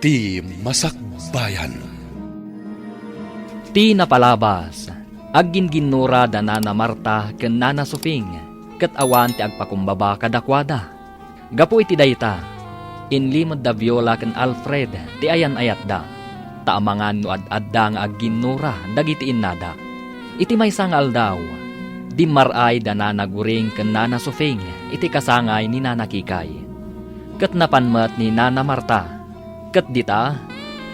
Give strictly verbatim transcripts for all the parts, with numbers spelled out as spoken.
Ti Masakbayan. Ti napalabas, agginginnura da Nana Marta ken Nana Sofing, ket awan ti agpakumbaba kadakuada. Gapu iti dayta, inlimed da Viola ken Alfred ti ayan-ayatda, ta amangan no ad-adda nga agginnura dagiti innada. Iti maysa nga aldaw, dimmar-ay da Nana Guring ken Nana Sofing iti kasangay ni Nana Kikay. Ket napan met ni Nana Marta, ket dita,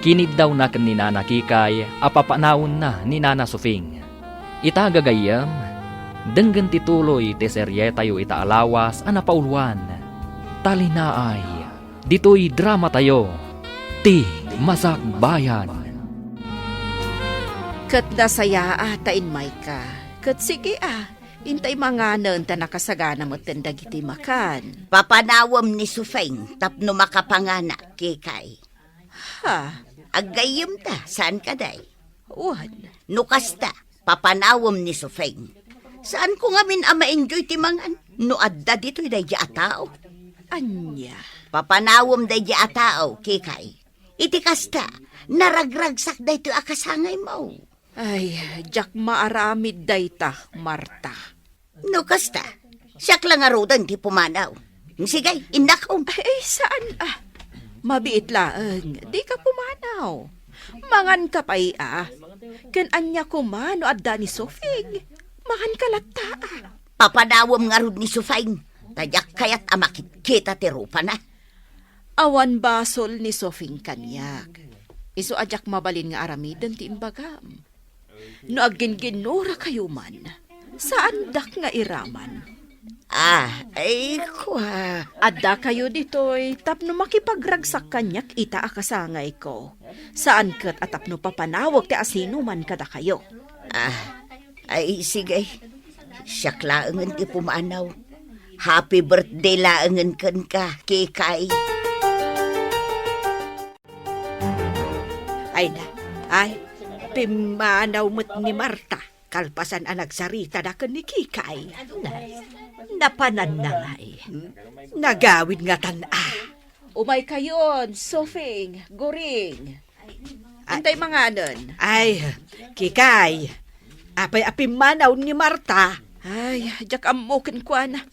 kiniddawna ken ni Nana Kikay a papanawenna ni Nana Sofing. Ita gagayyem, denggen ti tuloy ti serietayo ita a lawas a napauloan. Talinaay, ditoy dramatayo, Ti Masakbayan. Ket nasayaat ta immayka. Ket sige a, intay manganen ta nakasagana metten dagiti makan. Papanawem ni Sofing tapno makapangana, Kikay. Ha? Aggayyemta, saan kadi? Wen. No kasta, papanawem ni Sofing. Saanko ngamin a ma-enjoy ti mangan no adda ditoy daydi a tao. Ania? Papanawem daydi a tao, Kikay. Iti kasta, naragragsak daytoy a kasangaymo. Ay, diak maaramid dayta, Marta. No kasta, siak la ngaruden ti pumanaw. Sige, innakom. Ay, saan a? Mabiit laeng, dika pumanaw. Manganka pay a. Ken ania koma no adda ni Sofing? Manganka latta a. Papanawem ngarud ni Sofing, ta diak kayat a makitkita ti rupana. Awan basol ni Sofing kaniak. Isu a diak mabalin nga aramiden ti imbagam. No agginginnurakayo man, saandak nga iraman. Ah, ay, kua. Addakayo ditoy tapno makipagragsak kaniak ita a kasangayko. Saan ket a tapno papanawek ti asinoman kadakayo. Ah, ay, sige. Siak laengen ti pumanaw. Happy birthday laengen kenka, Kikay. Ay na, ay, pimmanaw met ni Marta, kalpasan a nagsaritana ken ni Kikay. Nay, napananna ngay. Nagawid ngatan a. Umaykayon, Sofing, Guring. Ah. Intay manganen. Ay, Kikay, apay a pimmanaw ni Marta? Ay, diak ammo kenkuana.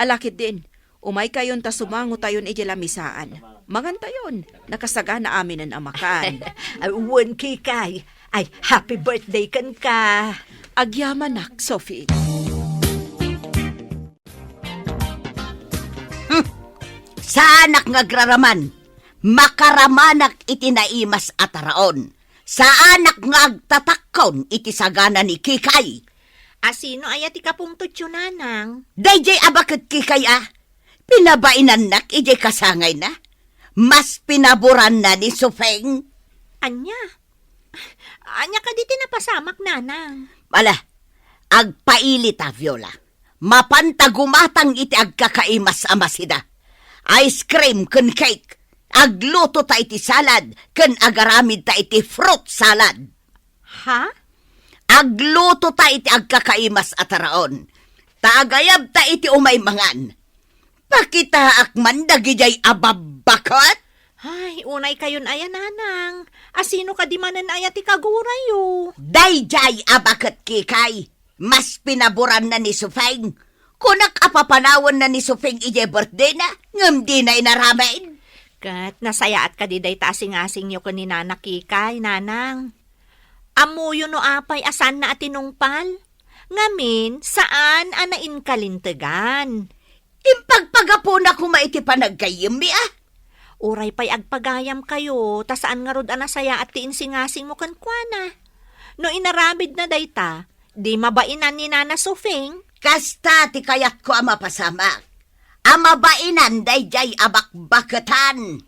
Ala ketdin, umaykayon ta sumangotayon idiay lamisaan. Mangantayon, nakasagana aminen a makan. Ay, wen, Kikay. Ay, happy birthday kenka. Agyamanak, Sophie. Hmm. Saanak nga agraraman. Makaramanak iti naimas a taraon. Saanak nga agtatakkon iti sagana ni Kikay. Asino aya ti kapungtotyo, Nanang? Daydiay a baket, Kikay a. Pinabainannak idiay kasangayna. Mas pinaboranna ni Sofeng. Ania? Ania kadi ti napasamak, Nanang? Ala, agpailita, Viola. Mapanta gumatang iti agkakaimas a masida. Ice cream ken cake. Agluto ta iti salad ken agaramid ta iti fruit salad. Ha? Agluto ta iti agkakaimas a taraon. Ta agayab ta iti umay mangan. Pakitaak man dagidiay a babbaket. Ay, unay kayon aya, Nanang. Asino kadi manen aya ti kagurayo? Daydiay a baket, Kikay. Mas pinaboranna ni Sufeng. Kunak a papanawanna ni Sufeng idiay birthdayna, ngem dina inaramid. Ket nasayaat kadi dayta a singasingyo ken ni Nana Kikay, Nanang. Ammoyo no apay a saanna a tinungpal? Ngamin, saan a nainkalintegan. Impagpagapuna koma iti panaggayyemmi a. Uray pay agpagayamkayo, ta saan ngarud a nasayaat ti insingasingmo kenkuana. No inaramidna dayta, di mabainan ni Nana Sufeng? Kasta ti kayatko a mapasamak. A mabainan daydiay a bakbaketan.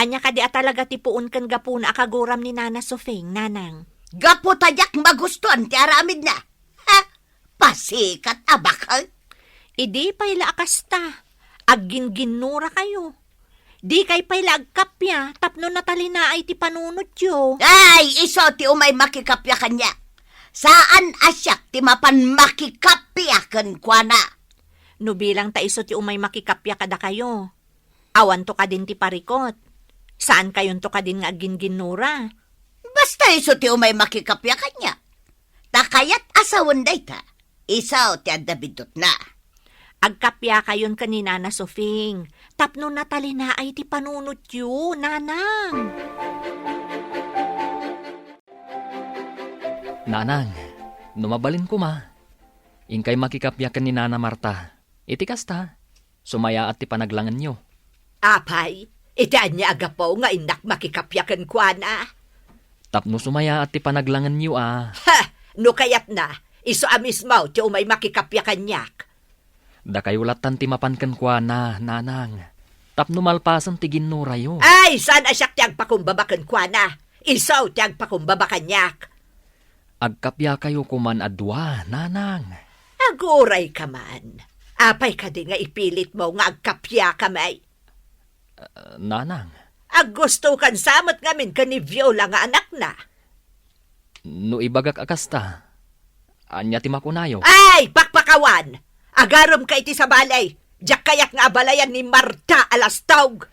Ania kadi a talaga ti puon ken gapuna a kaguram ni Nana Sufeng, Nanang? Gapu ta diak magustuan ti aramidna. Ha? Pasikat a baket? Idi pay la a kasta, agginginnurakayo. Dikay pay la agkappia tapno natalinaay ti panunotyo. Ay, isu ti umay makikappia kaniak. Saan a siak ti mapan makikappia kenkuana. No bilang ta isu ti umay makikappia kadakayo, awanto kadin ti parikut. Saankayonto kadin nga aggingginnura? Basta isu ti umay makikappia kaniak. Ta kayat a sawen dayta, isu ti adda biddutna. Agkappiakayon ken ni Nana Sofing, tapno natalinaay ti panunotyo, Nanang. Nanang, no mabalin koma, inkay makikappia ken ni Nana Marta. Iti kasta, sumayaat ti panaglangenyo. Apay, iti ania a gapu nga innak makikappia kenkuana? Tapno sumayaat ti panaglangenyo a. Ha! No kayatna, isu a mismo ti umay makikappia kaniak. Dakayo lattan ti mapan kenkuana, Nanang, tapno malpasen ti ginnurayo. Ay, saan a siak ti agpakumbaba kenkuana? Isu ti agpakumbaba kaniak. Agkappiakayo koman a dua, Nanang. Aguray ka man. Apay kadi nga ipilitmo nga agkappiakami? Ah, Nanang. Aggustokan sa met ngamin ken ni Viola nga anakna. No ibagak a kasta, ania ti makunayo? Ay, pakpakawan! Agaremka iti sabali! Diak kayat nga abalayan ni Marta a lastog!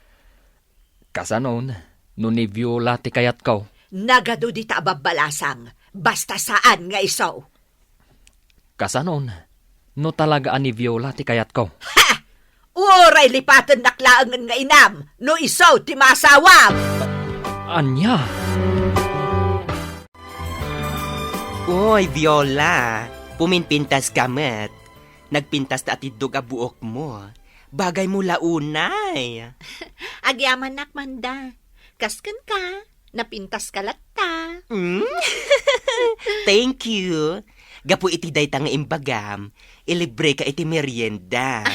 Kasanon, no ni Viola ti kayatko? Nagadu dita a babbalasang, basta saan nga isu. Kasanon, no talaga a ni Viola ti kayatko? Ha! Uray lipatennak laengen nga inam, no isu ti maasawam! Ania? Uy, Viola, puminpintaska met. Nagpintas ta atiddog a buokmo. Bagaymo la unay. Agyamanak, Manda. Kas kenka, napintaska latta. Mm? Thank you. Gapu iti dayta nga imbagam, ilibreka iti merienda.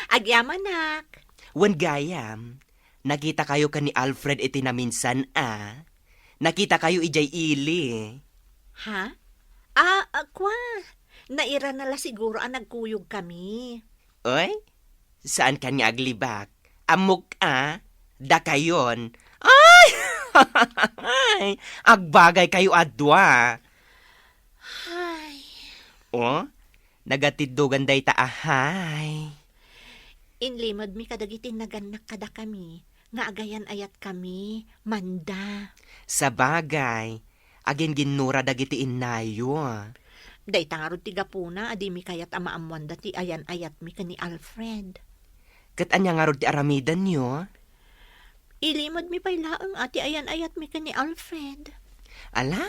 Agyamanak. Wen gayam, nakitakayo ken ni Alfred iti naminsan a. Nakitakayo idiay ili. Ha? Ah, ah, kwa. Nairana la siguro a nagkuyogkami. Oy, saankan nga aglibak. Ammok a, dakayon. Ay! Agbagaykayo a dua. Ay. O, nagatiddogan dayta a hay. Inlimedmi kadagiti nagannak kadakami nga agayan-ayatkami, Manda. Sabagay, agingginnura dagiti innayo. Dayta ngarud ti gapuna a dimi kayat a maammoanda ti ayan-ayatmi ken ni Alfred. Ket ania ngarud ti aramidenyo? Ilimedmi pay laeng a ti ayan-ayatmi ken ni Alfred. Ala,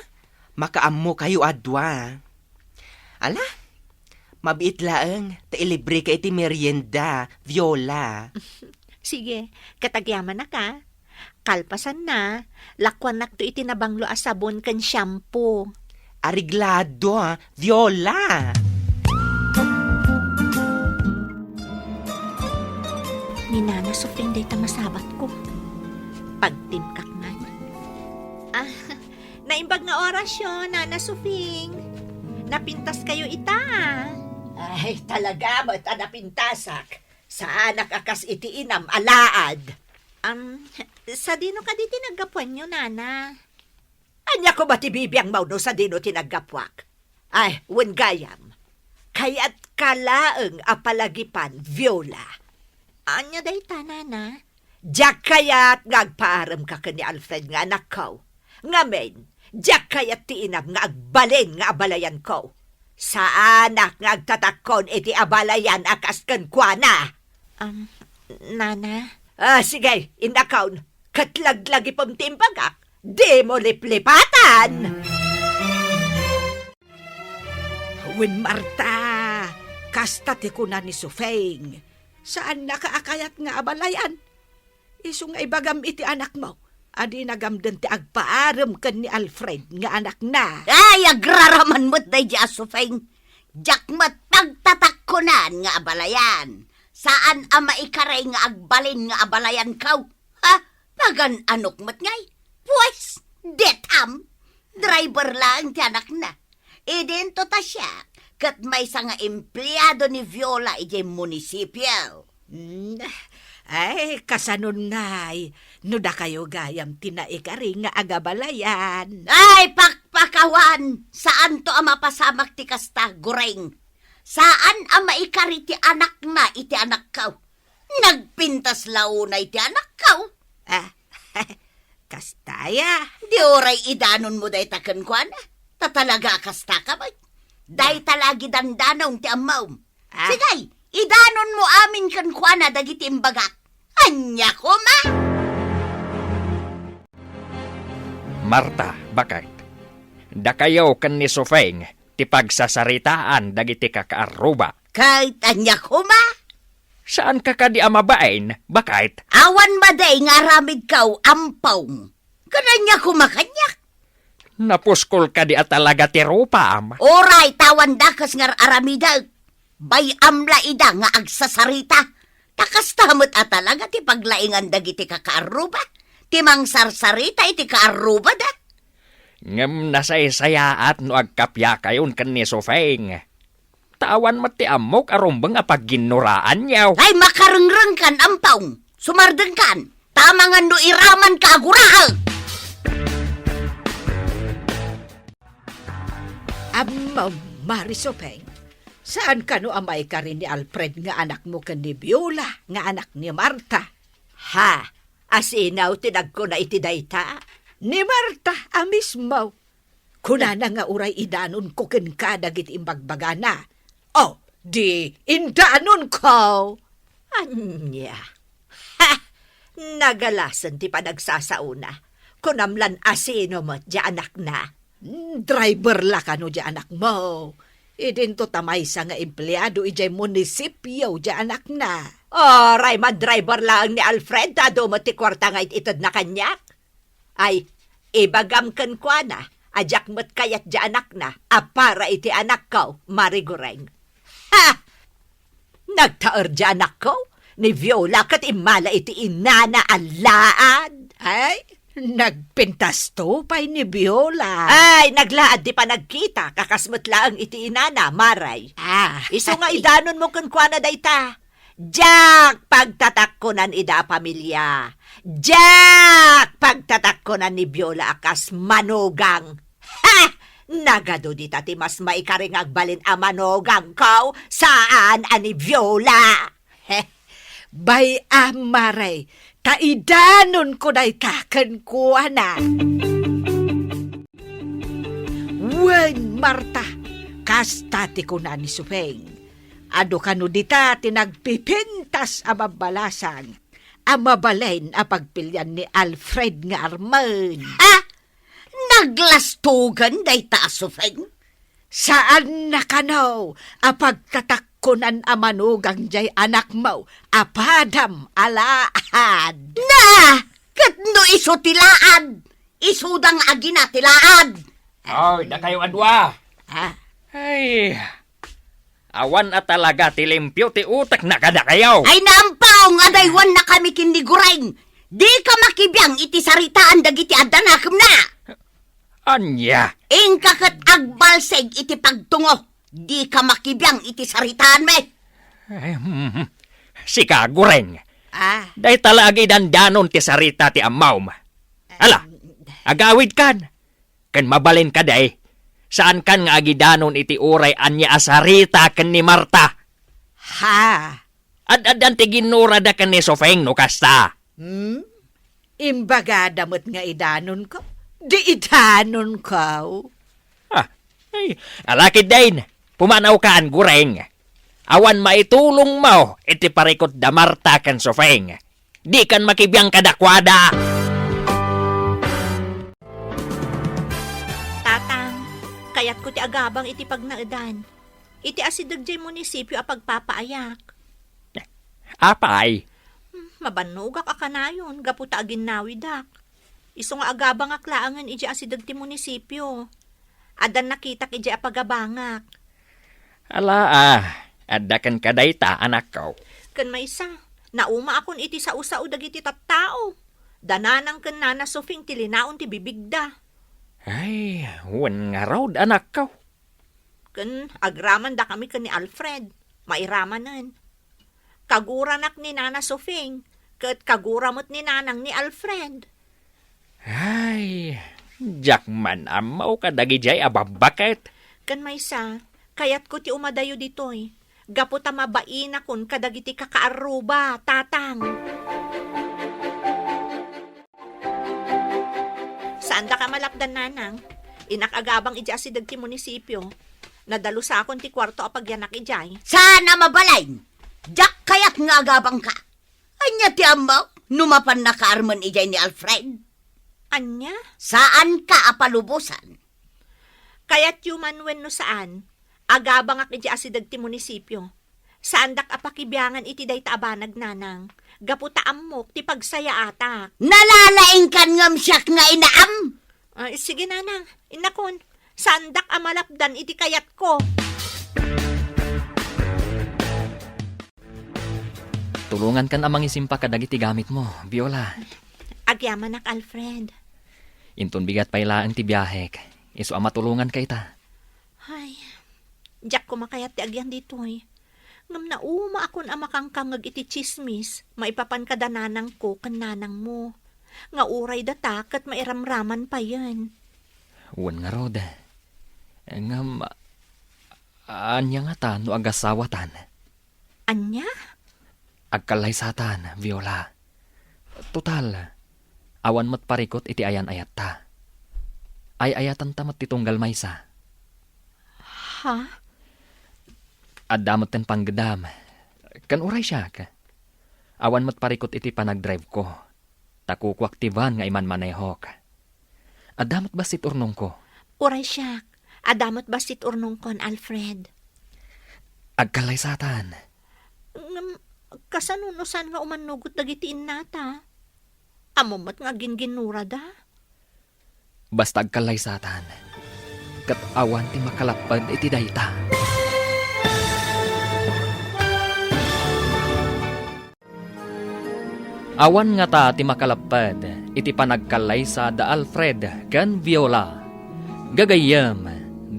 makaammokayo a dua. Ala, mabiit laeng ta ilibreka iti merienda, Viola. Sige, ket agyamanak a. Kalpasanna, lakuannakto iti nabanglo a sabon ken shampoo. Areglado, Viola! Ni Nana Sofing dayta masabatko. Pagtimkak man. Ah, naimbag nga orasyo, Nana Sofing. Napintaskayo ita. Ay, talaga met a napintasak. Saanak a kas iti inam a laad. Am, sadino kadi ti naggapuanyo, Nana? Ania koma ti bibiangmo no sadino ti naggapuak? Ay, wen gayam, kayatka laeng a palagipan, Viola. Ania dayta, Nana? Diak kayat nga agpaaremka ken ni Alfred nga anakko. Ngamin, diak kayat ti inam nga agbalin nga abalayanko. Saanak nga agtatakkon iti abalayan a kas kenkuana. Am, Nana? Ah, sige, innakon. Ket laglagipem ti imbagak, dimo liplipatan! Wen Marta, kasta ti kuna ni Sufeng, saannaka a kayat nga abalayan. Isu nga ibagam iti anakmo a dina gamden ti agpaarem ken ni Alfred nga anakna. Ay, agraraman met daydi a Sufeng. Diak met pagtatakkonan nga abalayan. Saan a maikari nga agbalin nga abalayanko. Ha? Pagan-anok met ngay? Pues, detam! Driver laeng ti anakna. Idinto ta siak ket maysa nga empleado ni Viola idiay munisipio. Hmm, ay, kasanon ngay, no dakayo gayam ti naikari nga agabalayan. Ay, pakpakawan! Saanto a mapasamak ti kasta, Goreng. Saan a maikari ti anakna iti anakko. Nagpintas la unay ti anakko. Ah, Kasta aya. Di uray idanonmo dayta kenkuana. Ta talaga a kastaka met. Dayta la agidandanon ti ammom. Ah. Sige, idanonmo amin kenkuana dagiti imbagak. Ania koma? Marta, baket, dakayo ken ni Sufeng ti pagsasaritaan dagiti kakaarruba. Ket ania koma? Saanka kadi a mabain, baket? Awan madi nga aramidko, Ampong. Ket ania koma kaniak? Napuskol kadi a talaga ti rupam? Uray, ta awan dakes nga ar-aramidek. Bay-am la ida nga agsasarita. Ta kasta met a talaga ti paglaingan dagiti kakaarruba, ti mangsarsarita iti kaarrubada. Ngem nasaysayaat no agkapiakayon ken ni Sufeng. Ta awan met ti ammok a rumbeng a pagginnoraanyo. Ay, makarengrengkan, Ampong. Sumardengkan. Ta amangan no iramanka a guraek. Ammom, Mari Sufeng, saan kano a maikari ni Alfred nga anakmo ken ni Viola nga anak ni Marta? Ha? Asino ti nagkuna iti dayta? Ni Marta a mismo. Kunana nga uray idanonko kenka dagiti imbagbagana. O, di indanonko. Ania? Ha! Nagalasen ti panagsasaona. Kunam lan asino met diay anakna? Driver la kano diay anakmo. Idinto ta maysa nga empleado idiay munisipio diay anakna. Uray man driver laeng ni Alfred ta adu met ti kuarta nga it-itedna kaniak. Ay, ibagam kenkuana a diak met kayat diay anakna a para iti anakko, Mari Gureng. Ha! Nagtaer diay anakko, ni Viola ket immala iti inana a laad. Ay, nagpintasto pay ni Viola. Ay, naglaad ti panagkita, kakas met laeng iti inana, Mari. Ah. Isu nga idanonmo kenkuana dayta. Diak pagtatakkonan ida a pamilia. Diak pagtatakkonan ni Viola a kas manugang. Ha! Nagadu dita ti mas maikari nga agbalin a manugangko, saan a ni Viola. He. Bay-am, Mari, ta idanonko dayta kenkuana. Wen, Marta, kasta ti kuna ni Sufeng. Adu kano dita ti nagpipintas a babbalasang a mabalin a pagpilian ni Alfred nga armen. Ha? Naglastogan dayta a Sufeng? Saan na kano a pagtatakkonan a manugang diay anakmo a padam a laad? Na! Ket no isu ti laad, isuda nga agina ti laad. Oy, dakayo a dua. Ah. Ay, awan a talaga ti limpio ti utekna kadakayo. Ay, Ampong, adaywannakami ken ni Gureng. Dika makibiang iti saritaan dagiti adda nakemna. Ania? Inka ket agbalsig iti pagtungo. Dika makibiang iti saritaanmi. Ay, hmm. Sika, Gureng. Ah. Dayta la agidandanon ti sarita ti ammom. Ala, agawidkan. Ken mabalin kadi, saankan nga agidanon iti uray ania a sarita ken ni Marta. Ha? Ad-addan ti ginnurada ken ni Sufeng no kasta. Hmm? Imbagada met nga idanonko? Di idanonko. Ah, ay, ala ketdin, pumanawkan, Gureng. Awan maitulongmo iti parikut da Marta ken Sufeng. Dikan makibiang kadakuada. Tatang, kayatko ti agabang iti pagnaedan. Iti asideg diay munisipio a pagpapaayak. Apay? Hmm, mabannogak a kanayon gapu ta aginnawidak. Isu nga agabangak laengen idiay asideg ti munisipio. Addan nakitak idiay a pagabangak. Ala, ah, adda kenka dayta, anakko. Ken maysa, naumaakon iti sao-sao dagiti tattao. Da Nanang ken Nana Sufing ti linaon ti bibigda. Ay, wen ngarud, anakko. Ken agramandakami ken ni Alfred. Mairamanen. Kaguranak ni Nana Sufing, ket kagura met ni Nanang ni Alfred. Ay, diak man ammo kadagidiay a babbaket. Ken maysa, kayatko ti umadayo ditoy, gapu ta mabainakon kadagiti kakaarruba, Tatang. Saandak a malapdan, nanang. Innak agabang idiay asideg ti munisipio. Nadalusakon ti kuarto a pagyanak idiay. Saan a mabalin? Diak kayat nga agabangka. Ania ti ammok no mapanna kaarmen idiay ni Alfred? Ania? Saanka a palubosan. Kayatyo man wenno saan, agabangak idiay asideg ti munisipio. Saandak a pakibiangan iti dayta a banag, nanang, gapu ta ammok ti pagsayaatak. Nalalaingkan ngem siak nga inaam? Ah, sige, nanang, innakon, saandak a malapdan iti kayatko. Tulongankan a mangisimpa kadagiti gamitmo, Viola. Agyamanak, Alfred. Inton bigat pay laeng ti biahek, isu a matulonganka ita. Ay, diak koma kayat ti agyan ditoy. Ngem naumaakon a makangkangngeg iti tsismis maipapan kada nanangko ken nanangmo, nga uray data ket mairamraman payen. Wen ngarud. Ngem, ania ngata no agasawatan? Ania? Agkallaysatan, Viola. Total, awan met parikut iti ayan-ayatta. Ay-ayatanta met ti tunggal maysa. Ha? Adda metten panggedam. Ken uray siak, awan met parikut iti panagdrive-ko. Ta kukuak ti van nga imanmanehok. Adda met bassit urnongko. Uray siak, adda met bassit urnongkon, Alfred. Agkallaysatan. Ngem, kasano no saan nga umannugot dagiti innata? Ammom met nga agingginnurada. Basta agkallaysatan, ket awan ti makalapped iti dayta. Awan ngata ti makalapped iti panagkallaysa da Alfred ken Viola. Gagayyem,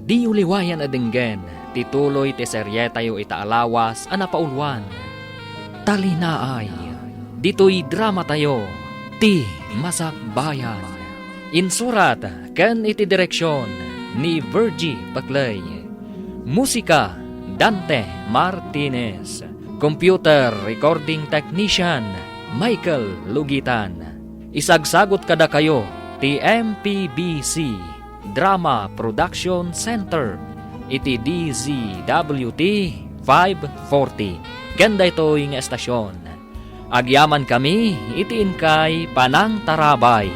diyo liwayan a denggen ti tuloy ti serietayo ita a lawas a napauluan, Talinaay, ditoy dramatayo, Ti Masakbayan. Insurat ken iti direksion ni Virgie Paclay. Musika, Dante Martinez. Computer recording technician, Michael Lugitan. Isagsagut kadakayo ti M P B C Drama Production Center iti D Z W T five forty. Ken daytoy nga estasion, agyamankami iti inkay panangtarabay.